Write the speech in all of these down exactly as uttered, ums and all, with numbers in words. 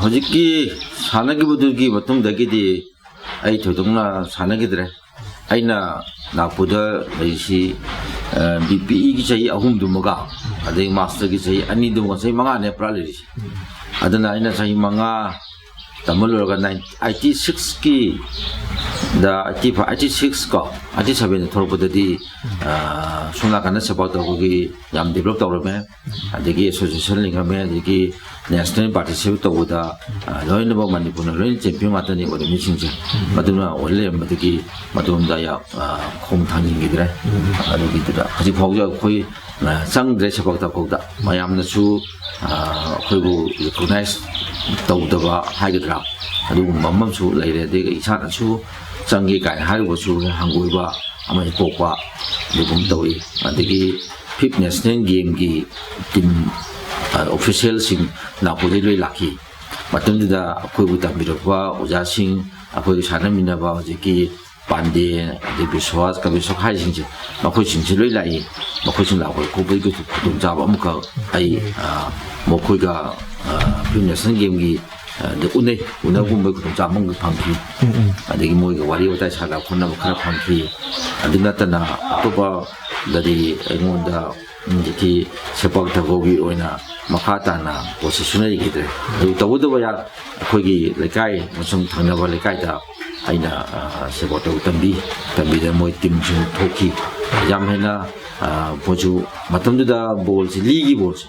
ꯍꯧꯖꯤꯛꯀꯤ ꯁꯥꯟꯅꯈꯤꯕꯗꯨꯒꯤ ꯃꯇꯨꯡꯗꯒꯤꯗꯤ ꯑꯩ ꯊꯣꯏꯗꯣꯛꯅ ꯁꯥꯟꯅꯈꯤꯗ꯭ꯔꯦ꯫ ꯑꯩꯅ ꯅꯥꯒꯄꯨꯔꯗ ꯂꯩꯔꯤꯁꯤ, ꯑ, ꯕꯤ ꯄꯤ ꯏꯒꯤ ꯆꯍꯤ ꯑꯍꯨꯝꯗꯨꯃꯒ, ꯑꯗꯩ ꯃꯥꯁꯇꯔꯒꯤ ꯆꯍꯤ ꯑꯅꯤꯗꯨꯃꯒ, ꯆꯍꯤ ꯃꯉꯥꯅꯦ ꯄꯨꯔꯥ ꯂꯩꯔꯤꯁꯤ꯫ ꯑꯗꯨꯅ ꯑꯩꯅ ꯆꯍꯤ ꯃꯉꯥ ꯇꯝꯕ ꯂꯣꯏꯔꯒ ꯅꯥꯏꯟ-, ꯑꯩꯠꯇꯤ ꯁꯤꯛꯁꯀꯤ ꯗ, ꯑꯩꯠꯇꯤ ꯐꯥꯏꯚ, ꯑꯩꯠꯇꯤ ꯁꯤꯛꯁ ꯀꯣ, ꯑꯩꯠꯇꯤ ꯁꯚꯦꯟꯗ ꯊꯣꯛꯂꯛꯄꯗꯗꯤ, ꯑ, ꯁꯣꯝ ꯅꯥꯀꯟꯗ ꯁꯦꯄꯥꯛ ꯇꯧꯕꯒꯤ ꯌꯥꯝ ꯗꯤꯕꯂꯞ ꯇꯧꯔꯝꯃꯦ꯫ ꯑꯗꯒꯤ ꯑꯦꯁꯣꯁꯤꯌꯦꯁꯟ ꯂꯤꯡꯉꯝꯃꯦ, ꯑꯗꯒꯤ ꯅꯦꯁꯅꯦꯜ ꯄꯥꯔꯇꯤꯁꯤꯄꯦꯠ ꯇꯧꯕꯗ, ꯑ, ꯂꯣꯏꯅꯃꯛ ꯃꯅꯤꯄꯨꯔꯅ ꯂꯣꯏꯅ ꯆꯦꯝꯄꯤꯌꯟ ꯉꯥꯛꯇꯅꯤ ꯑꯣꯏꯔꯝꯃꯤꯁꯤꯡꯁꯦ꯫ ꯃꯗꯨꯅ ꯑꯣꯏ ꯂꯩꯔꯝꯕꯗꯒꯤ ꯃꯗꯣꯝꯗ ꯑꯩ, ꯑ, ꯈꯣꯡ ꯊꯥꯡꯖꯤꯟꯈꯤꯗ꯭ꯔꯦ꯫ ꯑꯗꯨꯒꯤꯗꯨꯗ ꯍꯧꯖꯤꯛ ꯐꯥꯎꯁꯨ ꯑꯩꯈꯣꯏ, ꯑ, ꯆꯪꯗ꯭ꯔꯦ ꯁꯦꯄꯥꯛ ꯇꯥꯀꯧꯗ꯫ ꯃꯌꯥꯝꯅꯁꯨ, ꯑ, ꯑꯩꯈꯣꯏꯕꯨ ꯔꯤꯀꯣꯛꯅꯥꯏꯁ ꯇꯧꯗꯕ ꯍꯥꯏꯒꯗ꯭ꯔꯥ, ꯑꯗꯨꯒꯨꯝꯕ ꯑꯃꯁꯨ ꯂꯩꯔꯦ꯫ ꯑꯗꯒꯤ ꯏꯁꯥꯅꯁꯨ ꯆꯪꯒꯦ ꯀꯥꯏꯅ ꯍꯥꯏꯔꯨꯕꯁꯨ ꯍꯪꯒꯣꯏꯕ ꯑꯃ ꯄꯣꯛꯄ ꯑꯗꯨꯒꯨꯝ ꯇꯧꯏ꯫ ꯑꯗꯒꯤ ꯐꯤꯐ ꯅꯦꯁꯅꯦꯜ ꯒꯦꯝꯒꯤ ꯇꯤꯝ, ꯑ, ꯑꯣꯐꯤꯁꯤꯌꯦꯜꯁꯤꯡ ꯅꯥꯒꯄꯨꯔꯗꯒꯤ ꯂꯣꯏ ꯂꯥꯛꯈꯤ꯫ ꯃꯇꯝꯗꯨꯗ ꯑꯩꯈꯣꯏꯕꯨ ꯇꯝꯕꯤꯔꯛꯄ ꯑꯣꯖꯥꯁꯤꯡ, ꯑꯩꯈꯣꯏꯒ ꯁꯥꯟꯅꯃꯤꯟꯅꯕ ꯍꯧꯖꯤꯛꯀꯤ ꯄꯥꯟꯗꯦ, ꯑꯗꯩ ꯕꯤꯁ꯭ꯋꯥꯁ, ꯀꯕꯤꯔ ꯁꯣꯈꯥꯏꯁꯤꯡꯁꯦ, ꯃꯈꯣꯏꯁꯤꯡꯁꯦ ꯂꯣꯏ ꯂꯥꯛꯏ꯫ ꯃꯈꯣꯏꯁꯤꯡ ꯂꯥꯛꯄꯗ ꯈꯣꯠꯄꯒꯤ ꯈꯨꯗꯣꯡꯆꯥꯕ ꯑꯃꯈꯛ ꯑꯩ, ꯑ, ꯃꯈꯣꯏꯒ, ꯑ, ꯐꯤꯐ ꯅꯦꯁꯅꯦꯜ ꯒꯦꯝꯒꯤ, ꯑ, ꯗ ꯎꯅꯩ, ꯎꯅꯕꯒꯨꯝꯕꯒꯤ ꯈꯨꯗꯣꯡꯆꯥꯕ ꯑꯃꯈꯛ ꯐꯪꯈꯤ꯫ ꯑꯗꯒꯤ ꯃꯣꯏꯒ ꯋꯥꯔꯤ ꯋꯥꯇꯥꯏ ꯁꯥꯟꯅꯕ ꯈꯣꯠꯅꯕ ꯈꯔ ꯐꯪꯈꯤ꯫ ꯑꯗꯨ ꯅꯠꯇꯅ ꯑꯇꯣꯞꯄꯗꯗꯤ ꯑꯩꯉꯣꯟꯗ ꯍꯧꯖꯤꯛꯀꯤ ꯁꯦꯄꯥꯛ ꯇꯥꯀꯧꯒꯤ ꯑꯣꯏꯅ ꯃꯈꯥ ꯇꯥꯅ ꯄꯣꯁꯤꯁꯟ ꯂꯩꯈꯤꯗ꯭ꯔꯦ꯫ ꯑꯗꯨ ꯇꯧꯕꯇꯕꯨ ꯑꯩꯈꯣꯏꯒꯤ ꯂꯩꯀꯥꯏ ꯑꯃꯁꯨꯡ ꯊꯪꯅꯕ ꯂꯩꯀꯥꯏꯗ ꯑꯩꯅ, ꯑ, ꯁꯦꯄꯥꯛ ꯇꯥꯀꯧ ꯇꯝꯕꯤ, ꯇꯝꯕꯤꯗꯅ ꯃꯣꯏ ꯇꯤꯝꯁꯤꯡ ꯊꯣꯛꯈꯤ꯫ ꯌꯥꯝ ꯍꯦꯟꯅ, ꯑ, ꯃꯣꯏꯁꯨ ꯃꯇꯝꯗꯨꯗ ꯕꯣꯜꯁꯤ, ꯂꯤꯒꯤ ꯕꯣꯜꯁꯤ,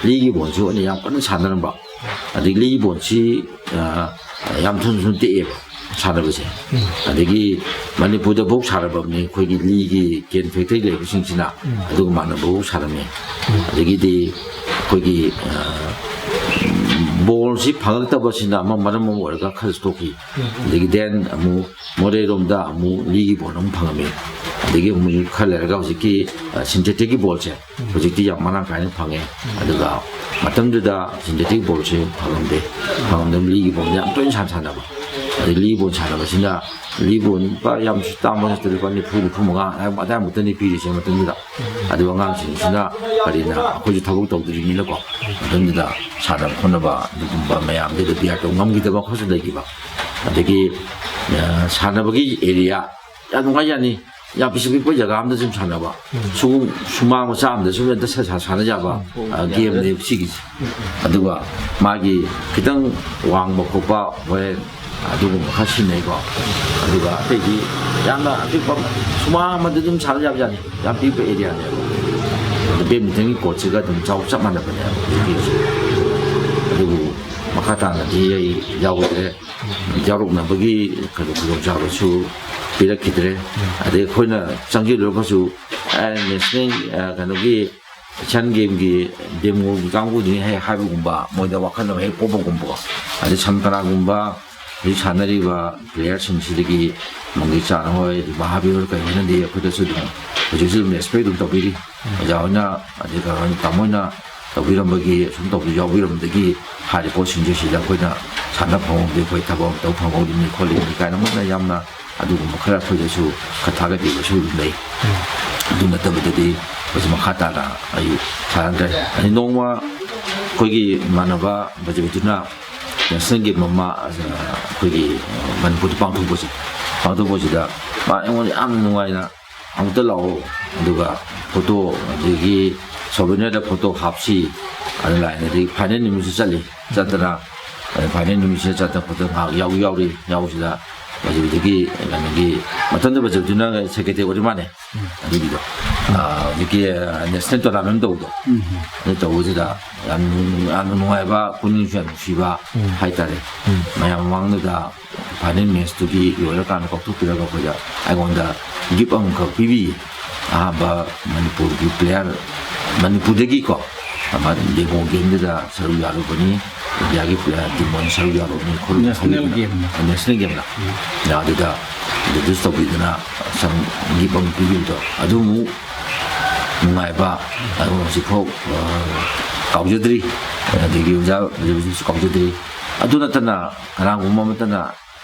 ꯂꯤꯒꯤ ꯕꯣꯜꯁꯨ ꯑꯩꯅ ꯌꯥꯝ ꯀꯟꯅ ꯁꯥꯟꯅꯔꯝꯕ꯫ ꯑꯗꯒꯤ ꯂꯤꯒꯤ ꯕꯣꯜꯁꯤ, ꯑ, ꯌꯥꯝ ꯊꯨꯅ ꯊꯨꯅ ꯇꯦꯛꯑꯦꯕ ꯁꯥꯟꯅꯕꯁꯦ꯫ ꯑꯗꯒꯤ ꯃꯅꯤꯄꯨꯔꯗ ꯐꯥꯎ ꯁꯥꯟꯅꯕꯅꯤ, ꯑꯩꯈꯣꯏꯒꯤ ꯂꯤꯒꯤ ꯀꯦꯟ ꯐꯦꯛꯇꯔꯤ ꯂꯩꯕꯁꯤꯡꯁꯤꯅ ꯑꯗꯨꯒ ꯃꯥꯟꯅꯕ ꯐꯥꯎ ꯁꯥꯟꯅꯔꯝꯃꯤ꯫ ꯑꯗꯒꯤꯗꯤ ꯑꯩꯈꯣꯏꯒꯤ, ꯑ, ꯕꯣꯜꯁꯤ ꯐꯪꯉꯛꯇꯕꯁꯤꯅ ꯑꯃ ꯃꯔꯝ ꯑꯃ ꯑꯣꯏꯔꯒ ꯈꯔꯁꯨ ꯇꯣꯛꯈꯤ꯫ ꯑꯗꯒꯤ ꯗꯦꯟ ꯑꯃꯨꯛ ꯃꯣꯔꯦꯔꯣꯝꯗ ꯑꯃꯨꯛ ꯂꯤꯒꯤ ꯕꯣꯜ ꯑꯃꯨꯛ ꯐꯪꯉꯝꯃꯤ꯫ ꯑꯗꯒꯤ ꯑꯃꯨꯛ ꯈꯔ ꯂꯩꯔꯒ ꯍꯧꯖꯤꯛꯀꯤ, ꯑ, ꯁꯤꯟꯊꯦꯇꯤꯛꯀꯤ ꯕꯣꯜꯁꯦ ꯍꯧꯖꯤꯛꯇꯤ ꯌꯥꯝ ꯃꯔꯥꯡ ꯀꯥꯏꯅ ꯐꯪꯉꯦ꯫ ꯑꯗꯨꯒ ꯃꯇꯝꯗꯨꯗ ꯁꯤꯟꯊꯦꯇꯤꯛ ꯕꯣꯜꯁꯦ ꯐꯪꯉꯝꯗꯦ꯫ ꯐꯪꯉꯝꯗꯕ ꯂꯤꯒꯤ ꯕꯣꯜ ꯌꯥꯝ ꯇꯣꯏꯅ ꯁꯥꯟ-, ꯁꯥꯟꯅꯕ꯫ ꯑꯗꯩ ꯂꯤꯕꯣꯟ ꯁꯥꯟꯅꯕꯁꯤꯅ ꯂꯤꯕꯣꯟ ꯂꯨꯄꯥ ꯌꯥꯝ ꯇꯥꯡꯕ ꯅꯠꯇꯦ, ꯂꯨꯄꯥ ꯅꯤꯐꯨ, ꯅꯤꯐꯨ ꯃꯉꯥ ꯑꯗꯥꯏ-, ꯑꯗꯥꯏꯃꯨꯛꯇꯅꯤ ꯄꯤꯔꯤꯁꯦ ꯃꯇꯝꯗꯨꯗ꯫ ꯑꯗꯨ ꯑꯉꯥꯡꯁꯤꯡꯁꯤꯅ ꯀꯔꯤꯅ ꯑꯩꯈꯣꯏꯁꯨ ꯊꯕꯛ ꯇꯧꯗ꯭ꯔꯤꯕꯅꯤꯅꯀꯣ, ꯃꯇꯝꯗꯨꯗ ꯁꯥꯟꯅꯕ ꯈꯣꯠꯅꯕ ꯑꯗꯨꯒꯨꯝꯕ ꯃꯌꯥꯝꯗꯨꯗ ꯕꯤꯌꯥꯔ ꯇꯧ ꯉꯝꯈꯤꯗꯕ ꯈꯣꯠꯁꯨ ꯂꯩꯈꯤꯕ꯫ ꯑꯗꯒꯤ, ꯑ, ꯁꯥꯟꯅꯕꯒꯤ ꯑꯦꯔꯤꯌꯥ ꯌꯥꯝ ꯅꯨꯡꯉꯥꯏꯖꯥꯠꯅꯤ꯫ ꯌꯥꯝ ꯄꯤꯛꯁꯨ ꯄꯤꯛꯄ ꯖꯒꯥ ꯑꯃꯗ ꯁꯨꯝ ꯁꯥꯟꯅꯕ, ꯁꯨꯝ ꯁꯨꯃꯥꯡ ꯃꯆꯥ ꯑꯃꯗ ꯁꯨꯝ ꯍꯦꯛꯇ ꯁꯥ-, ꯁꯥ-, ꯁꯥꯟꯅ ꯌꯥꯕ, ꯎꯝ, ꯑ, ꯌꯥꯏ꯫ ꯒꯦꯝꯅꯦꯕ ꯁꯤꯒꯤꯁꯦ꯫ ꯑꯗꯨꯒ ꯃꯥꯒꯤ ꯈꯤꯇꯪ ꯋꯥꯡꯕ ꯈꯣꯠꯄ ꯍꯣꯔꯦꯟ ꯑꯗꯨꯒꯨꯝꯕ ꯈꯔ ꯁꯤꯖꯤꯟꯅꯩꯀꯣ꯫ ꯑꯗꯨꯒ ꯑꯇꯩꯗꯤ ꯌꯥꯝꯅ ꯑꯄꯤꯛꯄ ꯁꯨꯃꯥꯡ ꯑꯃꯗ ꯑꯗꯨꯝ ꯁꯥꯟꯅ ꯌꯥꯕ ꯖꯥꯠꯅꯤ꯫ ꯌꯥꯝ ꯄꯤꯛꯄ ꯑꯦꯔꯤꯌꯥꯅꯦꯕ꯫ ꯑꯗꯨ badmintonꯒꯤ courtꯁꯤꯒ ꯑꯗꯨꯝ ꯆꯥꯎ ꯆꯞ ꯃꯥꯟꯅꯕꯅꯦꯕ ꯍꯧꯖꯤꯛꯀꯤꯁꯦ꯫ ꯑꯗꯨꯕꯨ ꯃꯈꯥ ꯇꯥꯅꯗꯤ ꯑꯩ ꯌꯥꯎꯗ꯭ꯔꯦ꯫ ꯌꯥꯎꯔꯛꯅꯕꯒꯤ ꯀꯩꯅꯣ ꯈꯨꯗꯣꯡꯆꯥꯕꯁꯨ ꯄꯤꯔꯛꯈꯤꯗ꯭ꯔꯦ꯫ ꯑꯗꯩ ꯑꯩꯈꯣꯏꯅ ꯆꯪꯁꯤꯜꯂꯨꯔꯒꯁꯨ, ꯑꯦ, national, ꯑ, ꯀꯩꯅꯣꯒꯤ Asian Gameꯒꯤ ꯗꯦꯃꯣꯒꯤ ꯀꯥꯡꯕꯨꯗꯨꯅꯤ ꯍꯦꯛ ꯍꯥꯏꯕꯒꯨꯝꯕ, ꯃꯣꯏꯗ ꯋꯥꯈꯜ ꯑꯃ ꯍꯦꯛ ꯄꯣꯛꯄꯒꯨꯝꯕꯀꯣ꯫ ꯑꯗꯩ ꯁꯝ ꯀꯅꯥꯒꯨꯝꯕ ꯍꯧꯖꯤꯛ ꯁꯥꯟꯅꯔꯤꯕ playerꯁꯤꯡꯁꯤꯗꯒꯤ ꯃꯪꯒꯤꯆꯥꯟ ꯍꯣꯏ, ꯃꯍꯥꯕꯤꯔ ꯍꯣꯏ ꯀꯩ ꯍꯣꯏꯅꯗꯤ ꯑꯩꯈꯣꯏꯗꯁꯨ ꯑꯗꯨꯝ ꯍꯧꯖꯤꯛꯁꯨ ꯑꯗꯨꯝ respect ꯑꯗꯨꯝ ꯇꯧꯕꯤꯔꯤ꯫ ꯑꯣꯖꯥ ꯍꯣꯏꯅ, ꯑꯗꯩ ꯀꯩꯅꯣ ꯍꯣꯏꯅ, ꯇꯥꯃꯣ ꯍꯣꯏꯅ ꯇꯧꯕꯤꯔꯝꯕꯒꯤ, ꯁꯨꯝ ꯇꯧꯕꯤ-, ꯌꯥꯎꯕꯤꯔꯝꯕꯗꯒꯤ ꯍꯥꯏꯔꯤꯕ ꯄꯣꯠꯁꯤꯡꯁꯦ ꯁꯤꯗ ꯑꯩꯈꯣꯏꯅ ꯁꯥꯟꯅ ꯐꯪꯍꯧꯗꯦ, ꯑꯩꯈꯣꯏ ꯊꯕꯛ ꯑꯃ ꯇꯧ ꯐꯪꯍꯧꯗꯕꯅꯤ ꯈꯣꯠꯂꯤꯕꯅꯤ ꯀꯥꯏꯅ ꯃꯣꯏꯅ ꯌꯥꯝꯅ ꯑꯗꯨꯒꯨꯝꯕ ꯈꯔ ꯑꯩꯈꯣꯏꯗꯁꯨ ꯈꯔ ꯊꯥꯒꯠꯄꯤꯕꯁꯨ ꯑꯗꯨꯝ ꯂꯩ꯫ ꯑꯗꯨ ꯅꯠꯇꯕꯗꯗꯤ ꯑꯩꯈꯣꯏꯁꯦ ꯃꯈꯥ ꯇꯥꯅ ꯑꯩ ꯁꯥꯟꯅꯗ꯭ꯔꯦ꯫ ꯑꯗꯩ ꯅꯣꯡꯃ ꯑꯩꯈꯣꯏꯒꯤ ꯏꯃꯥꯟꯅꯕ ꯕꯖꯤꯕꯇꯨꯅ national game ꯑꯃ, ꯑ, ꯑꯩꯈꯣꯏꯒꯤ ꯃꯅꯤꯄꯨꯔꯗ ꯄꯥꯡꯊꯣꯛꯄꯁꯦ, ꯄꯥꯡꯊꯣꯛꯄꯁꯤꯗ ꯃꯥ ꯑꯩꯉꯣꯟꯗ ꯌꯥꯝꯅ ꯅꯨꯡꯉꯥꯏꯅ "ꯑꯃꯨꯛꯇ ꯂꯥꯛꯑꯣ, ꯑꯗꯨꯒ ꯐꯣꯇꯣ, ꯑꯗꯒꯤ souvenirꯗ ꯐꯣꯇꯣ ꯍꯥꯞꯁꯤ" ꯑꯗꯨ line ꯑꯗꯒꯤ final ꯅꯨꯃꯤꯠꯁꯨ ꯆꯠꯂꯤ꯫ ꯆꯠꯇꯅ, ꯑꯗ final ꯅꯨꯃꯤꯠꯁꯤꯗ ꯆꯠꯇꯅ ꯈꯣꯠꯇꯅ ꯉꯥꯏꯍꯥꯛ ꯌꯥꯎ-, ꯌꯥꯎꯔꯤ꯫ ꯌꯥꯎꯕꯁꯤꯗ ꯍꯧꯖꯤꯛꯇꯒꯤ ꯀꯩꯅꯣꯒꯤ ꯃꯊꯪꯗ ꯕꯖꯤꯕꯇꯨꯅ secretary ꯑꯣꯏꯔꯤ ꯃꯥꯜꯂꯦ꯫ ꯑꯗꯨꯒꯤꯗꯣ, ꯑ, ꯍꯧꯖꯤꯛꯀꯤ, ꯑ, national tournament ꯇꯧꯕꯗꯣ, ꯑꯗꯨ ꯇꯧꯕꯁꯤꯗ ꯌꯥꯝ ꯅꯨꯡ-, ꯌꯥꯝꯅ ꯅꯨꯡꯉꯥꯏꯕ, ꯄꯨꯛꯅꯤꯡꯁꯨ ꯌꯥꯝ ꯅꯨꯡꯁꯤꯕ ꯍꯥꯏꯇꯥꯔꯦ꯫ ꯃꯌꯥꯝ ꯃꯃꯥꯡꯗꯨꯗ final matchꯇꯨꯒꯤ ꯂꯣꯏꯔꯀꯥꯟꯗ ꯀꯧꯊꯣꯛꯄꯤꯔꯒ ꯑꯩꯈꯣꯏꯗ, ꯑꯩꯉꯣꯟꯗ gift ꯑꯃꯈꯛ ꯄꯤꯕꯤꯌꯦ꯫ ꯑꯍꯥꯟꯕ ꯃꯅꯤꯄꯨꯔꯒꯤ player, ꯃꯅꯤꯄꯨꯔꯗꯒꯤꯀꯣ, ꯑꯃ ꯗꯦꯃꯣ gameꯗꯨꯗ ꯁꯔꯨꯛ ꯌꯥꯔꯨꯕꯅꯤ, ꯏꯟꯗꯤꯌꯥꯒꯤ player team ꯑꯣꯏꯅ ꯁꯔꯨꯛ ꯌꯥꯔꯨꯕꯅꯤ ꯈꯣꯠꯂꯨꯕꯅꯤ national ꯈꯣꯠꯂꯨꯕꯅꯤ꯫ Gameꯅ꯫ National gameꯅ꯫ ꯌꯥ, ꯑꯗꯨꯗ introduce ꯇꯧꯕꯤꯗꯨꯅ ꯁꯝ gift ꯑꯃ ꯄꯤꯕꯤꯕꯗꯣ ꯑꯗꯨꯃꯨꯛ ꯅꯨꯡꯉꯥꯏꯕ ꯑꯗꯨ ꯍꯧꯖꯤꯛꯐꯥꯎ, ꯑ, ꯀꯥꯎꯖꯗ꯭ꯔꯤ꯫ ꯑꯗꯒꯤ ꯑꯣꯖꯥ ꯍꯧꯖꯤꯛ ꯍꯧꯖꯤꯛꯁꯨ ꯀꯥꯎꯖꯗ꯭ꯔꯤ꯫ ꯑꯗꯨ ꯅꯠꯇꯅ ꯀꯅꯥꯒꯨꯝꯕ ꯑꯃꯠꯇꯅ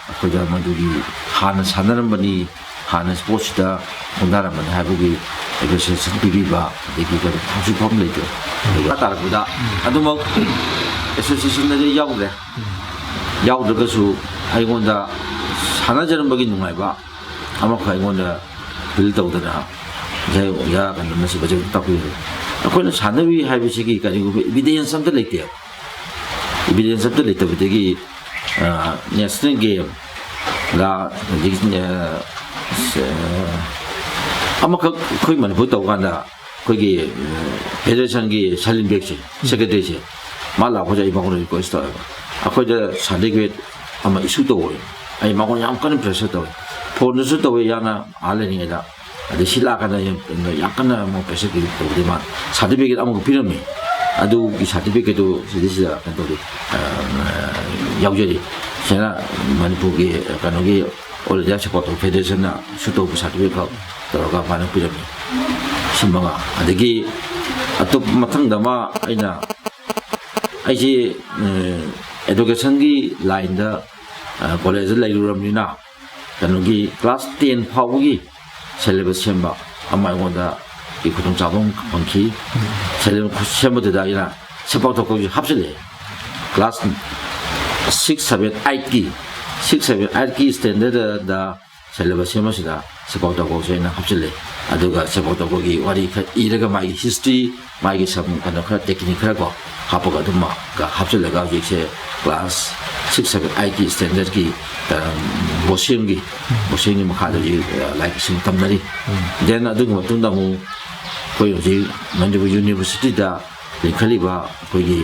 ꯑꯩꯈꯣꯏꯗ ꯃꯗꯨꯒꯤ ꯍꯥꯟꯅ ꯁꯥꯟꯅꯔꯝꯕꯅꯤ, ꯍꯥꯟꯅ ꯁ꯭ꯄꯣꯔꯠꯁꯤꯗ ꯈꯣꯡꯗꯥꯔꯝꯕꯅꯤ ꯍꯥꯏꯕꯒꯤ ꯑꯦꯄ꯭ꯔꯤꯁꯤꯌꯦꯁꯟ ꯄꯤꯕꯤꯕ, ꯑꯗꯒꯤ ꯀꯩꯅꯣ ꯍꯧꯖꯤꯛ ꯐꯥꯎꯕ ꯂꯩꯇꯦ꯫ ꯑꯗꯨꯒ ꯃꯈꯥ ꯇꯥꯔꯛꯄꯗ ꯑꯗꯨꯃꯛ ꯑꯦꯁꯣꯁꯤꯌꯦꯁꯟꯗꯗꯤ ꯌꯥꯎꯗ꯭ꯔꯦ꯫ ꯌꯥꯎꯗ꯭ꯔꯒꯁꯨ ꯑꯩꯉꯣꯟꯗ ꯁꯥꯟꯅꯖꯔꯝꯕꯒꯤ ꯅꯨꯡꯉꯥꯏꯕ ꯑꯃꯈꯛ ꯑꯩꯉꯣꯟꯗ ꯐꯤꯜ ꯇꯧꯗꯅ ꯉꯁꯥꯏ ꯑꯣꯖꯥ ꯀꯩꯅꯣꯅꯁꯨ ꯐꯖꯅ ꯇꯥꯛꯄꯤꯔꯦ꯫ ꯑꯩꯈꯣꯏꯅ ꯁꯥꯟꯅꯔꯤ ꯍꯥꯏꯕꯁꯤꯒꯤ ꯀꯔꯤꯒꯨꯝꯕ ꯏꯕꯤꯗꯦꯟꯁ ꯑꯝꯇ ꯂꯩꯇꯦ꯫ ꯏꯕꯤꯗꯦꯟꯁ ꯑꯝꯇ ꯂꯩꯇꯕꯗꯒꯤ, ꯑ, ꯅꯦꯁꯅꯦꯜ ꯒꯦꯝ ꯂꯥ, ꯑꯗꯒꯤ, ꯑ, ꯑꯃꯈꯛ ꯑꯩꯈꯣꯏ ꯃꯅꯤꯄꯨꯔ ꯇꯧꯀꯥꯟꯗ ꯑꯩꯈꯣꯏꯒꯤ, ꯑ, ꯐꯦꯗꯔꯦꯁꯟꯒꯤ ꯁꯂꯤꯝ ꯕꯦꯒꯁꯦ, ꯁꯦꯀ꯭ꯔꯦꯇꯔꯤꯁꯦ, ꯃꯥ ꯂꯥꯛꯄꯁꯦ ꯑꯩ ꯃꯉꯣꯟꯗ ꯔꯤꯀ꯭ꯋꯦꯁ ꯇꯧꯋꯦꯕ, ꯑꯩꯈꯣꯏꯗ ꯁꯥꯔꯇꯤꯐꯤꯀꯦꯠ ꯑꯃ ꯏꯁꯨ ꯇꯧꯋꯦ꯫ ꯑꯩ ꯃꯉꯣꯟꯗ ꯌꯥꯝ ꯀꯟꯅ ꯄ꯭ꯔꯦꯁꯔ ꯇꯧꯋꯦ, ꯐꯣꯟꯗꯁꯨ ꯇꯧꯋꯦ, ꯌꯥꯝꯅ ꯑꯥ ꯂꯩꯔꯤꯉꯩꯗ꯫ ꯑꯗꯩ ꯁꯤ ꯂꯥꯛꯀꯥꯟꯗ ꯌꯥꯝ, ꯌꯥꯝ ꯀꯟꯅ ꯑꯃꯨꯛ ꯄ꯭ꯔꯦꯁꯔ ꯀ꯭ꯔꯤꯌꯦꯠ ꯇꯧꯕꯗꯤ ꯃꯥ ꯁꯥꯔꯇꯤꯐꯤꯀꯦꯠ ꯑꯃꯈꯛ ꯄꯤꯔꯝꯃꯤ꯫ ꯑꯗꯨꯒꯤ ꯁꯥꯔꯇꯤꯐꯤꯀꯦꯠꯇꯨ ꯁꯤꯗꯩꯁꯤꯗ ꯀꯩꯅꯣ ꯇꯧꯔꯤ, ꯑ, ꯌꯥꯎꯖꯔꯤ꯫ ꯁꯤꯅ ꯃꯅꯤꯄꯨꯔꯒꯤ ꯀꯩꯅꯣꯒꯤ ꯑꯣꯜ ꯏꯟꯗꯤꯌꯥ ꯁꯦꯄꯥꯛ ꯇꯥꯀ꯭ꯔꯣ ꯐꯦꯗꯔꯦꯁꯟꯅ ꯏꯁꯨ ꯇꯧꯕ ꯁꯥꯔꯇꯤꯐꯤꯀꯦꯠ ꯈꯛ ꯇꯧꯔꯒ ꯃꯥꯅ ꯄꯤꯔꯝꯃꯤ꯫ ꯁꯤ ꯃꯉꯥ꯫ ꯑꯗꯒꯤ ꯑꯇꯣꯞꯄ ꯃꯊꯪꯗ ꯑꯃ ꯑꯩꯅ, ꯑꯩꯁꯤ, ꯑ, ꯑꯦꯗꯨꯀꯦꯁꯟꯒꯤ ꯂꯥꯏꯟꯗ, ꯑ, ꯀꯣꯂꯦꯖꯇ ꯂꯩꯔꯨꯔꯕꯅꯤꯅ, ꯀꯩꯅꯣꯒꯤ ꯀ꯭ꯂꯥꯁ ꯇꯦꯟ ꯐꯥꯎꯕꯒꯤ ꯁꯦꯂꯦꯕꯁ ꯁꯦꯝꯕ ꯑꯃ ꯑꯩꯉꯣꯟꯗ ꯈꯨꯗꯣꯡꯆꯥꯕ ꯑꯃ ꯐꯪꯈꯤ꯫ ꯁꯦꯂꯦꯕꯁ ꯁꯦꯝꯕꯗꯨꯗ ꯑꯩꯅ ꯁꯦꯄꯥꯛ ꯇꯥꯀ꯭ꯔꯣꯁꯤ ꯍꯥꯞꯆꯤꯜꯂꯛꯑꯦ꯫ ꯀ꯭ꯂꯥꯁ ꯁꯤꯛꯁ, ꯁꯚꯦꯟ, ꯑꯩꯠꯀꯤ, ꯁꯤꯛꯁ, ꯁꯚꯦꯟ, ꯑꯩꯠꯀꯤ ꯁ꯭ꯇꯦꯟꯗꯔꯗ ꯁꯦꯂꯦꯕꯁ ꯁꯦꯝꯕꯁꯤꯗ ꯁꯦꯄꯥꯛ ꯇꯥꯀ꯭ꯔꯣꯁꯦ ꯑꯩꯅ ꯍꯥꯞꯆꯤꯜꯂꯦ꯫ ꯑꯗꯨꯒ ꯁꯦꯄꯥꯛ ꯇꯥꯀ꯭ꯔꯣꯒꯤ ꯋꯥꯔꯤ ꯈꯔ ꯏꯔꯒ ꯃꯥꯒꯤ ꯍꯤꯁꯇ꯭ꯔꯤ, ꯃꯥꯒꯤ ꯁꯝ ꯀꯩꯅꯣ ꯈꯔ, ꯇꯦꯛꯅꯤꯛ ꯈꯔ ꯀꯣ ꯍꯥꯞꯄꯒ ꯑꯗꯨꯃꯛꯀ ꯍꯥꯞꯆꯤꯜꯂꯒ ꯍꯧꯖꯤꯛꯁꯦ ꯀ꯭ꯂꯥꯁ ꯁꯤꯛꯁ, ꯁꯚꯦꯟ, ꯑꯩꯠꯀꯤ ꯁ꯭ꯇꯦꯟꯗꯔꯗꯀꯤ, ꯑ, ꯕꯣꯁꯦꯝꯒꯤ, ꯕꯣꯁꯦꯝꯒꯤ ꯃꯈꯥꯗ ꯍꯧꯖꯤꯛ, ꯑ, ꯂꯥꯏꯔꯤꯛꯁꯤꯡ ꯇꯝꯅꯔꯤ꯫ Then ꯑꯗꯨꯒꯤ ꯃꯇꯨꯡꯗ ꯑꯃꯨꯛ ꯑꯩꯈꯣꯏ ꯍꯧꯖꯤꯛ ꯃꯅꯤꯄꯨꯔ ꯌꯨꯅꯤꯚꯔꯁꯤꯇꯤꯗ ꯂꯤꯡꯈꯠꯂꯤꯕ ꯑꯩꯈꯣꯏꯒꯤ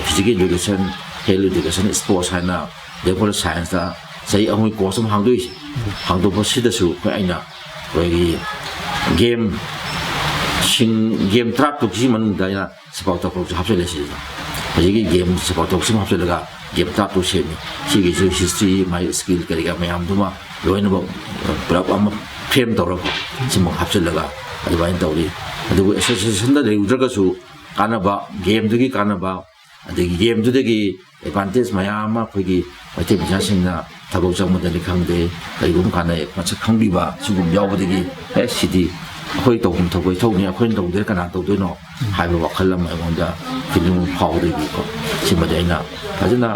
physical education, health education, sports ꯍꯥꯏꯅ ꯗꯦꯝ ꯀꯣꯂꯦꯖ ꯁꯥꯏꯟꯁꯇ ꯆꯍꯤ ꯑꯍꯨꯝꯒꯤ ꯀꯣꯔꯁ ꯑꯃ ꯍꯥꯡꯗꯣꯛꯏꯁꯦ꯫ ꯍꯥꯡꯗꯣꯛꯄꯁꯤꯗꯁꯨ ꯑꯩꯈꯣꯏ, ꯑꯩꯅ ꯑꯩꯈꯣꯏꯒꯤ ꯒꯦꯝꯁꯤꯡ, ꯒꯦꯝ ꯇꯔꯥ ꯇꯔꯨꯛꯁꯤ ꯃꯅꯨꯡꯗ ꯑꯩꯅ ꯁꯦꯄꯥꯛ ꯇꯥꯀ꯭ꯔꯣꯁꯨ ꯍꯥꯞꯆꯤꯜꯂꯦ ꯁꯤꯗ꯫ ꯍꯧꯖꯤꯛꯀꯤ ꯒꯦꯝ ꯁꯦꯄꯥꯛ ꯇꯥꯀ꯭ꯔꯣꯁꯤꯃ ꯍꯥꯞꯆꯤꯜꯂꯒ ꯒꯦꯝ ꯇꯔꯥ ꯇꯔꯨꯛ ꯁꯦꯝꯃꯤ꯫ ꯁꯤꯒꯤꯁꯨ ꯍꯤꯁꯇ꯭ꯔꯤ, ꯃꯥꯒꯤ ꯁ꯭ꯀꯤꯜ ꯀꯔꯤ ꯀꯔꯥ ꯃꯌꯥꯝꯗꯨꯃ ꯂꯣꯏꯅꯃꯛ, ꯑ, ꯄꯨꯂꯞ ꯑꯃ ꯐ꯭ꯔꯦꯝ ꯇꯧꯔꯒ ꯁꯤꯃ ꯍꯥꯞꯆꯤꯜꯂꯒ ꯑꯗꯨꯃꯥꯏꯅ ꯇꯧꯔꯤ꯫ ꯑꯗꯨꯕꯨ ꯑꯦꯁꯣꯁꯤꯌꯦꯁꯟꯗ ꯂꯩꯔꯨꯗ꯭ꯔꯒꯁꯨ ꯀꯥꯟꯅꯕ, ꯒꯦꯝꯗꯨꯒꯤ ꯀꯥꯟꯅꯕ, ꯑꯗꯒꯤ ꯒꯦꯝꯗꯨꯗꯒꯤ ꯑꯦꯗꯚꯥꯟꯇꯦꯖ ꯃꯌꯥꯝ ꯑꯃ ꯑꯩꯈꯣꯏꯒꯤ ꯃꯩꯇꯩ ꯃꯆꯥꯁꯤꯡꯅ ꯊꯕꯛ ꯆꯪꯕꯗꯅꯤ ꯈꯪꯗꯦ, ꯀꯔꯤꯒꯨꯝꯕ ꯀꯥꯟꯗ ꯃꯁꯛ ꯈꯪꯕꯤꯕ ꯁꯤꯒꯨꯝꯕ ꯌꯥꯎꯕꯗꯒꯤ, ꯑꯦ, ꯁꯤꯗꯤ ꯑꯩꯈꯣꯏ ꯇꯧꯐꯝ ꯊꯣꯛꯄ ꯏꯊꯧꯅꯤ, ꯑꯩꯈꯣꯏꯅ ꯇꯧꯗ꯭ꯔꯦ ꯀꯅꯥ ꯇꯧꯗꯣꯏꯅꯣ ꯍꯥꯏꯕ ꯋꯥꯈꯜ ꯑꯃ ꯑꯩꯉꯣꯟꯗ ꯐꯤꯂꯤꯡ ꯐꯥꯎꯕꯗꯒꯤꯀꯣ, ꯁꯤꯃꯗꯤ ꯑꯩꯅ ꯐꯖꯅ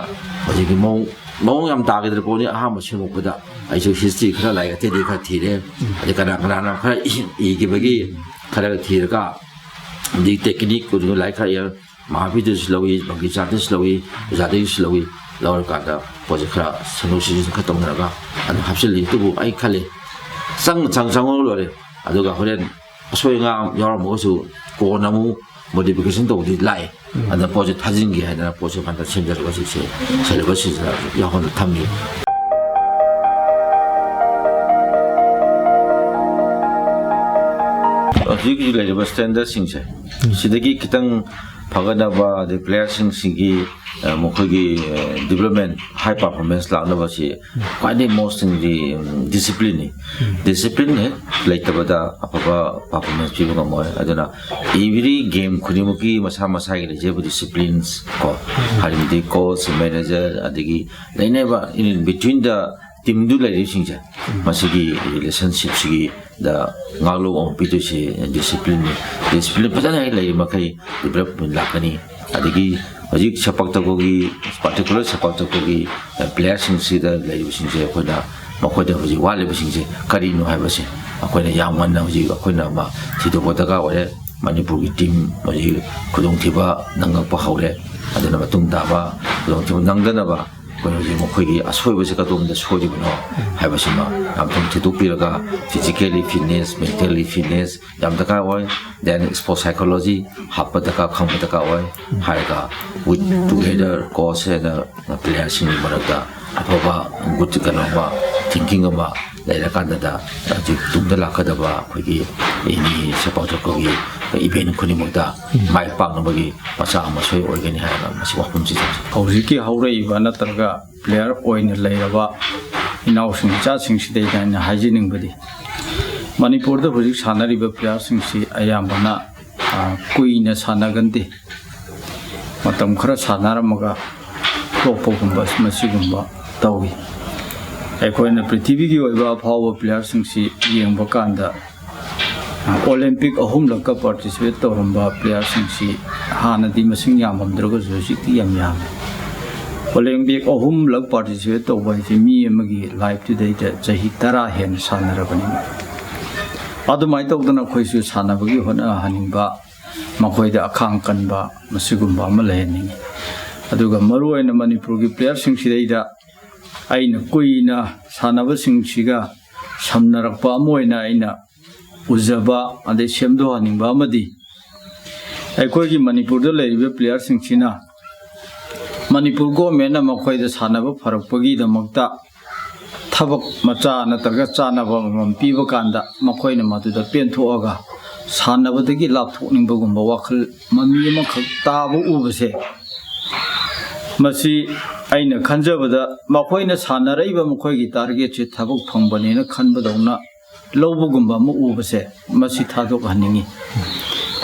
ꯍꯧꯖꯤꯛꯀꯤ ꯃꯑꯣꯡ ꯃꯑꯣꯡ ꯌꯥꯝ ꯇꯥꯈꯤꯗ꯭ꯔ ꯄꯣꯠꯅꯤ꯫ ꯑꯍꯥꯟꯕ ꯁꯦꯝꯃꯛꯄꯗ ꯑꯩꯁꯨ ꯍꯤꯁꯇ꯭ꯔꯤ ꯈꯔ, ꯂꯥꯏꯔꯤꯛ ꯑꯇꯩ ꯑꯇꯩ ꯈꯔ ꯊꯤꯔꯦ, ꯑꯗꯩ ꯀꯅꯥ ꯀꯅꯥꯅ ꯈꯔ ꯏ- ꯏꯈꯤꯕꯒꯤ ꯈꯔ ꯊꯤꯔꯒ, ꯑꯗꯩ ꯇꯦꯛꯅꯤꯛ ꯂꯥꯏꯔꯤꯛ ꯈꯔ ꯌꯦꯡ- ꯃꯍꯥꯕꯤꯗꯁꯨ ꯂꯧꯏ, ꯕꯪꯀꯤꯆꯥꯟꯗꯁꯨ ꯂꯧꯏ, ꯑꯣꯖꯥꯗꯒꯤꯁꯨ ꯂꯧꯏ꯫ ꯂꯧꯔꯀꯥꯟꯗ ꯄꯣꯠꯁꯦ ꯈꯔ ꯁꯦꯝꯗꯣꯛ ꯁꯦꯝꯖꯤꯟ ꯈꯔ ꯇꯧꯅꯔꯒ ꯑꯗꯨꯝ ꯍꯥꯞꯆꯤꯜꯂꯤ꯫ ꯑꯗꯨꯕꯨ ꯑꯩ ꯈꯜꯂꯤ, ꯆꯪ ꯆꯪ ꯆꯪꯉꯒ ꯂꯣꯏꯔꯦ꯫ ꯑꯗꯨꯒ ꯍꯣꯔꯦꯟ ꯑꯁꯣꯏ ꯑꯉꯥꯝ ꯌꯥꯎꯔꯝꯃꯒꯁꯨ ꯀꯣꯟꯅ ꯑꯃꯨꯛ ꯃꯣꯗꯤꯐꯤꯀꯦꯁꯟ ꯇꯧꯕꯗꯤ ꯂꯥꯛꯑꯦ꯫ ꯑꯗ ꯄꯣꯠꯁꯦ ꯊꯥꯖꯤꯟꯒꯦ ꯍꯥꯏꯗꯅ ꯄꯣꯠꯁꯦ ꯍꯟꯗꯛ ꯁꯦꯝꯖꯔꯒ ꯍꯧꯖꯤꯛꯁꯦ ꯁꯦꯂꯦꯕꯁꯁꯤꯗ ꯌꯥꯎꯍꯟꯅ ꯊꯝꯃꯤ꯫ ꯍꯧꯖꯤꯛ ꯍꯧꯖꯤꯛ ꯂꯩꯔꯤꯕ ꯁ꯭ꯇꯦꯟꯗꯔꯠꯁꯤꯡꯁꯦ, ꯁꯤꯗꯒꯤ ꯈꯤꯇꯪ ꯐꯒꯠꯅꯕ, ꯑꯗꯩ ꯄ꯭ꯂꯦꯌꯔꯁꯤꯡꯁꯤꯒꯤ, ꯑ, ꯃꯈꯣꯏꯒꯤ, ꯑ, ꯗꯤꯕ꯭ꯂꯞꯃꯦꯟ, ꯍꯥꯏ ꯄꯔꯐꯣꯔꯃꯦꯟꯁ ꯂꯥꯛꯅꯕꯁꯤ ꯈ꯭ꯋꯥꯏꯗꯒꯤ ꯃꯣꯁ ꯊꯤꯡꯗꯤ, ꯎꯝ, ꯗꯤꯁꯤꯄ꯭ꯂꯤꯟꯅꯤ꯫ ꯗꯤꯁꯤꯄ꯭ꯂꯤꯟ ꯍꯦꯛ ꯂꯩꯇꯕꯗ ꯑꯐꯕ ꯄꯔꯐꯣꯔꯃꯦꯟꯁ ꯄꯤꯕ ꯉꯝꯃꯣꯏ꯫ ꯑꯗꯨꯅ ꯑꯦꯚ꯭ꯔꯤ ꯒꯦꯝ ꯈꯨꯗꯤꯡꯃꯛꯀꯤ ꯃꯁꯥ ꯃꯁꯥꯒꯤ ꯂꯩꯖꯕ ꯗꯤꯁꯤꯄ꯭ꯂꯤꯟꯁ ꯀꯣ, ꯍꯥꯏꯕꯗꯤ ꯀꯣꯆ, ꯃꯦꯅꯦꯖꯔ, ꯑꯗꯒꯤ ꯂꯩꯅꯕ in between the teamꯗꯨ ꯂꯩꯔꯤꯕꯁꯤꯡꯁꯦ, ꯃꯁꯤꯒꯤ ꯔꯤꯂꯦꯁꯟꯁꯤꯞꯁꯤꯒꯤ ꯗ ꯉꯥꯛꯂꯧ ꯑꯃ ꯄꯤꯗꯣꯏꯁꯦ ꯗꯤꯁꯤꯄ꯭ꯂꯤꯟꯅꯤ꯫ ꯗꯤꯁꯤꯄ꯭ꯂꯤꯟ ꯐꯖꯅ ꯍꯦꯛ ꯂꯩꯔꯤ ꯃꯈꯩ ꯗꯤꯕ꯭ꯂꯞꯃꯦꯟ ꯂꯥꯛꯀꯅꯤ꯫ ꯑꯗꯒꯤ ꯍꯧꯖꯤꯛ ꯁꯦꯄꯥꯛ ꯇꯀꯣꯒꯤ, ꯄꯥꯔꯇꯤꯀꯨꯂꯔ ꯁꯦꯄꯥꯛ ꯇꯀꯣꯒꯤ ꯄ꯭ꯂꯦꯌꯔꯁꯤꯡꯁꯤꯗ ꯂꯩꯔꯤꯕꯁꯤꯡꯁꯦ, ꯑꯩꯈꯣꯏꯅ ꯃꯈꯣꯏꯗ ꯍꯧꯖꯤꯛ ꯋꯥꯠꯂꯤꯕꯁꯤꯡꯁꯦ ꯀꯔꯤꯅꯣ ꯍꯥꯏꯕꯁꯦ ꯑꯩꯈꯣꯏꯅ ꯌꯥꯝ ꯉꯟꯅ ꯍꯧꯖꯤꯛ ꯑꯩꯈꯣꯏꯅ ꯑꯃ ꯊꯤꯗꯣꯛꯄ ꯗꯔꯀꯥꯔ ꯑꯣꯏꯔꯦ꯫ ꯃꯅꯤꯄꯨꯔꯒꯤ ꯇꯤꯝ ꯍꯧꯖꯤꯛ ꯈꯨꯗꯣꯡꯊꯤꯕ ꯅꯪꯉꯛꯄ ꯍꯧꯔꯦ꯫ ꯑꯗꯨꯅ ꯃꯇꯨꯡ ꯇꯥꯕ ꯈꯨꯗꯣꯡꯊꯤꯕ ꯅꯪꯗꯅꯕ ꯑꯩꯈꯣꯏ ꯍꯧꯖꯤꯛ ꯃꯈꯣꯏꯒꯤ ꯑꯁꯣꯏꯕꯁꯦ ꯀꯗꯣꯝꯗ ꯁꯣꯏꯔꯤꯕꯅꯣ ꯍꯥꯏꯕꯁꯤꯃ ꯌꯥꯝ ꯊꯨꯅ ꯊꯤꯗꯣꯛꯄꯤꯔꯒ, physically fitness, mentally fitness ꯌꯥꯝ ꯗꯔꯀꯥꯔ ꯑꯣꯏ꯫ Then sports psychology ꯍꯥꯞꯄ ꯗꯔꯀꯥꯔ, ꯈꯪꯕ ꯗꯔꯀꯥꯔ ꯑꯣꯏ꯫ ꯍꯥꯏꯔꯒ with together coach and playerꯁꯤꯡꯒꯤ ꯃꯔꯛꯇ ꯑꯐꯕ good ꯀꯩꯅꯣ ꯑꯃ, thinking ꯑꯃ ꯂꯩꯔꯀꯥꯟꯗꯗ ꯍꯧꯖꯤꯛ ꯇꯨꯡꯗ ꯂꯥꯛꯀꯗꯕ ꯑꯩꯈꯣꯏꯒꯤ ꯑꯦꯅꯤ ꯁꯦꯄꯥꯛ ꯇꯀꯣꯒꯤ ꯏꯚꯦꯟ ꯈꯨꯗꯤꯡꯃꯛꯇ ꯃꯥꯏ ꯄꯥꯛꯅꯕꯒꯤ ꯃꯆꯥꯛ ꯑꯃ ꯁꯣꯏ ꯑꯣꯏꯒꯅꯤ ꯍꯥꯏꯔꯒ ꯃꯁꯤ ꯋꯥꯐꯝꯁꯤ ꯊꯝꯖꯩ꯫ ꯍꯧꯖꯤꯛꯀꯤ ꯍꯧꯔꯛꯏꯕ ꯅꯠꯇ꯭ꯔꯒ ꯄ꯭ꯂꯦꯌꯔ ꯑꯣꯏꯅ ꯂꯩꯔꯕ ꯏꯅꯥꯎꯁꯤꯡ ꯏꯆꯥꯁꯤꯡꯁꯤꯗ ꯑꯩꯅ ꯍꯥꯏꯖꯅꯤꯡꯕꯗꯤ, ꯃꯅꯤꯄꯨꯔꯗ ꯍꯧꯖꯤꯛ ꯁꯥꯟꯅꯔꯤꯕ ꯄ꯭ꯂꯦꯌꯔꯁꯤꯡꯁꯤ ꯑꯌꯥꯝꯕꯅ, ꯑ, ꯀꯨꯏꯅ ꯁꯥꯟꯅꯒꯟꯗꯦ꯫ ꯃꯇꯝ ꯈꯔ ꯁꯥꯟꯅꯔꯝꯃꯒ ꯇꯣꯛꯄꯒꯨꯝꯕ ꯃꯁꯤꯒꯨꯝꯕ ꯇꯧꯏ꯫ ꯑꯩꯈꯣꯏꯅ ꯄ꯭ꯔꯤꯊꯤꯕꯤꯒꯤ ꯑꯣꯏꯕ ꯑꯐꯥꯎꯕ ꯄ꯭ꯂꯦꯌꯔꯁꯤꯡꯁꯤ ꯌꯦꯡꯕ ꯀꯥꯟꯗ, ꯑꯣꯂꯦꯝꯄꯤꯛ ꯑꯍꯨꯝꯂꯛꯀ ꯄꯥꯔꯇꯤꯁꯤꯄꯦꯠ ꯇꯧꯔꯝꯕ ꯄ꯭ꯂꯦꯌꯔꯁꯤꯡꯁꯤ ꯍꯥꯟꯅꯗꯤ ꯃꯁꯤꯡ ꯌꯥꯝꯃꯝꯗ꯭ꯔꯒꯁꯨ ꯍꯧꯖꯤꯛꯇꯤ ꯌꯥꯝ ꯌꯥꯝꯃꯤ꯫ ꯑꯣꯂꯦꯝꯄꯤꯛ ꯑꯍꯨꯝꯂꯛ ꯄꯥꯔꯇꯤꯁꯤꯄꯦꯠ ꯇꯧꯕ ꯍꯥꯏꯁꯦ ꯃꯤ ꯑꯃꯒꯤ ꯂꯥꯏꯐꯇꯨꯗꯩꯗ ꯆꯍꯤ ꯇꯔꯥ ꯍꯦꯟꯅ ꯁꯥꯟꯅꯔꯕꯅꯤꯅ, ꯑꯗꯨꯃꯥꯏꯅ ꯇꯧꯗꯅ ꯑꯩꯈꯣꯏꯁꯨ ꯁꯥꯟꯅꯕꯒꯤ ꯍꯣꯠꯅꯍꯟꯅꯤꯡꯕ, ꯃꯈꯣꯏꯗ ꯑꯈꯥꯡ ꯀꯟꯕ ꯃꯁꯤꯒꯨꯝꯕ ꯑꯃ ꯂꯩꯍꯟꯅꯤꯡꯉꯤ꯫ ꯑꯗꯨꯒ ꯃꯔꯨꯑꯣꯏꯅ ꯃꯅꯤꯄꯨꯔꯒꯤ ꯄ꯭ꯂꯦꯌꯔꯁꯤꯡꯁꯤꯗꯩꯗ ꯑꯩꯅ ꯀꯨꯏꯅ ꯁꯥꯟꯅꯕꯁꯤꯡꯁꯤꯒ ꯁꯝꯅꯔꯛꯄ ꯑꯃ ꯑꯣꯏꯅ ꯑꯩꯅ ꯎꯖꯕ ꯑꯗꯩ ꯁꯦꯝꯗꯣꯛꯍꯟꯅꯤꯡꯕ ꯑꯃꯗꯤ, ꯑꯩꯈꯣꯏꯒꯤ ꯃꯅꯤꯄꯨꯔꯗ ꯂꯩꯔꯤꯕ ꯄ꯭ꯂꯦꯌꯔꯁꯤꯡꯁꯤꯅ ꯃꯅꯤꯄꯨꯔ ꯒꯣꯔꯃꯦꯟꯅ ꯃꯈꯣꯏꯗ ꯁꯥꯟꯅꯕ ꯐꯔꯛꯄꯒꯤꯗꯃꯛꯇ ꯊꯕꯛ ꯃꯆꯥ ꯅꯠꯇ꯭ꯔꯒ ꯆꯥꯅꯕ ꯑꯃꯃꯝ ꯄꯤꯕ ꯀꯥꯟꯗ ꯃꯈꯣꯏꯅ ꯃꯗꯨꯗ ꯄꯦꯟꯊꯣꯛꯑꯒ ꯁꯥꯟꯅꯕꯗꯒꯤ ꯂꯥꯞꯊꯣꯛꯅꯤꯡꯕꯒꯨꯝꯕ ꯋꯥꯈꯜ ꯃꯃꯤ ꯑꯃꯈꯛ ꯇꯥꯕ ꯎꯕꯁꯦ, ꯃꯁꯤ ꯑꯩꯅ ꯈꯟꯖꯕꯗ ꯃꯈꯣꯏꯅ ꯁꯥꯟꯅꯔꯛꯏꯕ ꯃꯈꯣꯏꯒꯤ ꯇꯥꯔꯒꯦꯠꯁꯦ ꯊꯕꯛ ꯐꯪꯕꯅꯦꯅ ꯈꯟꯕꯗꯧꯅ ꯂꯧꯕꯒꯨꯝꯕ ꯑꯃ ꯎꯕꯁꯦ, ꯃꯁꯤ ꯊꯥꯗꯣꯛꯍꯟꯅꯤꯡꯉꯤ꯫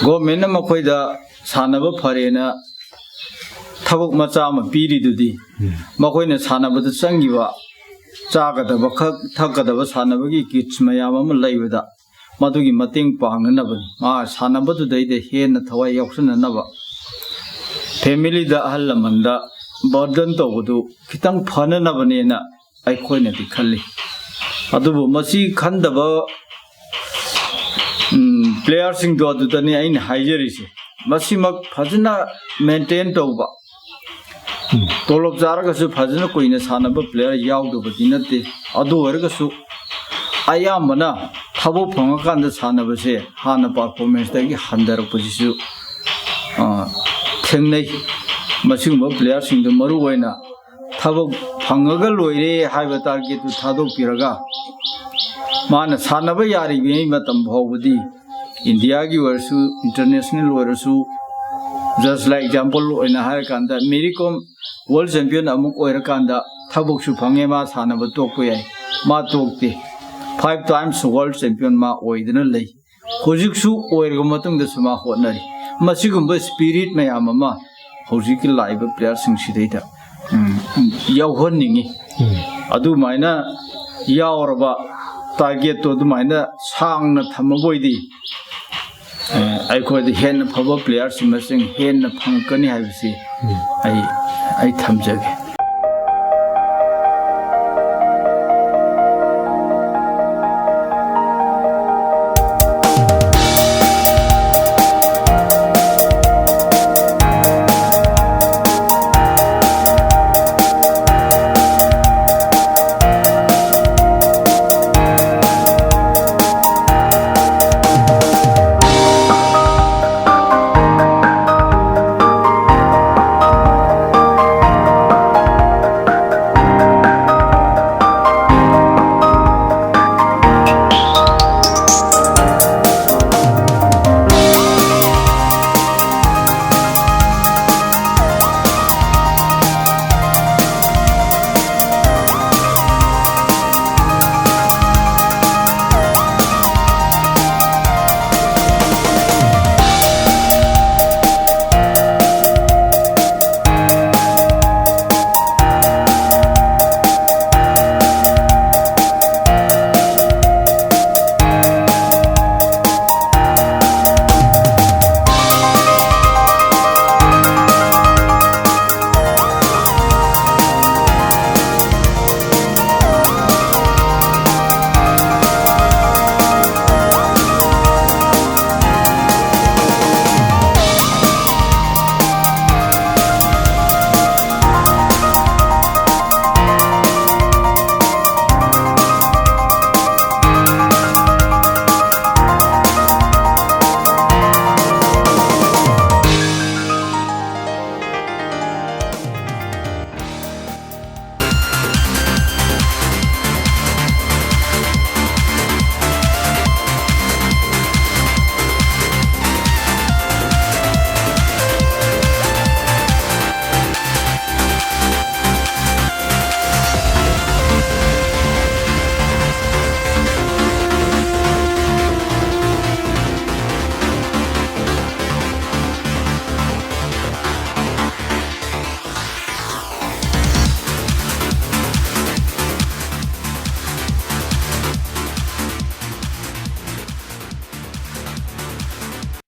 ꯒꯣꯔꯃꯦꯟꯅ ꯃꯈꯣꯏꯗ ꯁꯥꯟꯅꯕ ꯐꯔꯦꯅ ꯊꯕꯛ ꯃꯆꯥ ꯑꯃ ꯄꯤꯔꯤꯗꯨꯗꯤ, ꯃꯈꯣꯏꯅ ꯁꯥꯟꯅꯕꯗ ꯆꯪꯈꯤꯕ ꯆꯥꯒꯗꯕ ꯈꯛ ꯊꯛꯀꯗꯕ ꯁꯥꯟꯅꯕꯒꯤ ꯀꯤꯠꯁ ꯃꯌꯥꯝ ꯑꯃ ꯂꯩꯕꯗ ꯃꯗꯨꯒꯤ ꯃꯇꯦꯡ ꯄꯥꯡꯅꯅꯕꯅꯤ꯫ ꯃꯥ ꯁꯥꯟꯅꯕꯗꯨꯗꯩꯗ ꯍꯦꯟꯅ ꯊꯋꯥꯏ ꯌꯥꯎꯁꯟꯅꯅꯕ, ꯐꯦꯃꯤꯂꯤꯗ ꯑꯍꯜ ꯂꯃꯟꯗ ꯕꯔꯗꯟ ꯇꯧꯕꯗꯨ ꯈꯤꯇꯪ ꯐꯅꯅꯕꯅꯦꯅ ꯑꯩꯈꯣꯏꯅꯗꯤ ꯈꯜꯂꯤ꯫ ꯑꯗꯨꯕꯨ ꯃꯁꯤ ꯈꯟꯗꯕ ꯄ꯭ꯂꯦꯌꯔꯁꯤꯡꯗꯣ ꯑꯗꯨꯗꯅꯤ ꯑꯩꯅ ꯍꯥꯏꯖꯔꯤꯁꯦ꯫ ꯃꯁꯤꯃꯛ ꯐꯖꯅ ꯃꯦꯟꯇꯦꯟ ꯇꯧꯕ, ꯇꯣꯂꯣꯞ ꯆꯥꯔꯒꯁꯨ ꯐꯖꯅ ꯀꯨꯏꯅ ꯁꯥꯟꯅꯕ ꯄ꯭ꯂꯦꯌꯔ ꯌꯥꯎꯗꯕꯗꯤ ꯅꯠꯇꯦ꯫ ꯑꯗꯨ ꯑꯣꯏꯔꯒꯁꯨ ꯑꯌꯥꯝꯕꯅ ꯊꯕꯛ ꯐꯪꯉꯀꯥꯟꯗ ꯁꯥꯟꯅꯕꯁꯦ ꯍꯥꯟꯅ ꯄꯔꯐꯣꯔꯃꯦꯟꯁꯇꯒꯤ ꯍꯟꯊꯔꯛꯄꯁꯤꯁꯨ, ꯑ, ꯊꯦꯡꯅꯩ꯫ ꯃꯁꯤꯒꯨꯝꯕ ꯄ꯭ꯂꯦꯌꯔꯁꯤꯡꯗꯨ ꯃꯔꯨꯑꯣꯏꯅ ꯊꯕꯛ ꯐꯪꯉꯒ ꯂꯣꯏꯔꯦ ꯍꯥꯏꯕ ꯇꯥꯔꯒꯦꯠꯇꯨ ꯊꯥꯗꯣꯛꯄꯤꯔꯒ, ꯃꯥꯅ ꯁꯥꯟꯅꯕ ꯌꯥꯔꯤꯉꯩ ꯃꯇꯝ ꯐꯥꯎꯕꯗꯤ ꯏꯟꯗꯤꯌꯥꯒꯤ ꯑꯣꯏꯔꯁꯨ, ꯏꯟꯇꯔꯅꯦꯁꯅꯦꯜ ꯑꯣꯏꯔꯁꯨ, just like example ꯑꯣꯏꯅ ꯍꯥꯏꯔꯀꯥꯟꯗ, ꯃꯦꯔꯤ ꯀꯣꯝ ꯋꯥꯔꯜ ꯆꯦꯝꯄꯤꯌꯟ ꯑꯃꯨꯛ ꯑꯣꯏꯔꯀꯥꯟꯗ ꯊꯕꯛꯁꯨ ꯐꯪꯉꯦ, ꯃꯥ ꯁꯥꯟꯅꯕ ꯇꯣꯛꯄ ꯌꯥꯏ꯫ ꯃꯥ ꯇꯣꯛꯇꯦ꯫ Five times world champion ꯃꯥ ꯑꯣꯏꯗꯨꯅ ꯂꯩ꯫ ꯍꯧꯖꯤꯛꯁꯨ ꯑꯣꯏꯔꯕ ꯃꯇꯨꯡꯗꯁꯨ ꯃꯥ ꯍꯣꯠꯅꯔꯤ꯫ ꯃꯁꯤꯒꯨꯝꯕ ꯁ꯭ꯄꯤꯔꯤꯠ ꯃꯌꯥꯝ ꯑꯃ ꯍꯧꯖꯤꯛꯀꯤ ꯂꯥꯛꯏꯕ ꯄ꯭ꯂꯦꯌꯔꯁꯤꯡꯁꯤꯗꯩꯗ ꯎꯝ, ꯌꯥꯎꯍꯟꯅꯤꯡꯉꯤ꯫ ꯑꯗꯨꯃꯥꯏꯅ ꯌꯥꯎꯔꯕ ꯇꯥꯔꯒꯦꯠꯇꯣ ꯑꯗꯨꯃꯥꯏꯅ ꯁꯥꯡꯅ ꯊꯝꯃꯕ ꯑꯣꯏꯗꯤ ꯑꯦ, ꯑꯩꯈꯣꯏꯗ ꯍꯦꯟꯅ ꯐꯕ ꯄ꯭ꯂꯦꯌꯔꯁꯤꯡ ꯃꯁꯤꯡ ꯍꯦꯟꯅ ꯐꯪꯉꯛꯀꯅꯤ ꯍꯥꯏꯕꯁꯤ ꯑꯩ ꯑꯩ ꯊꯝꯖꯒꯦ꯫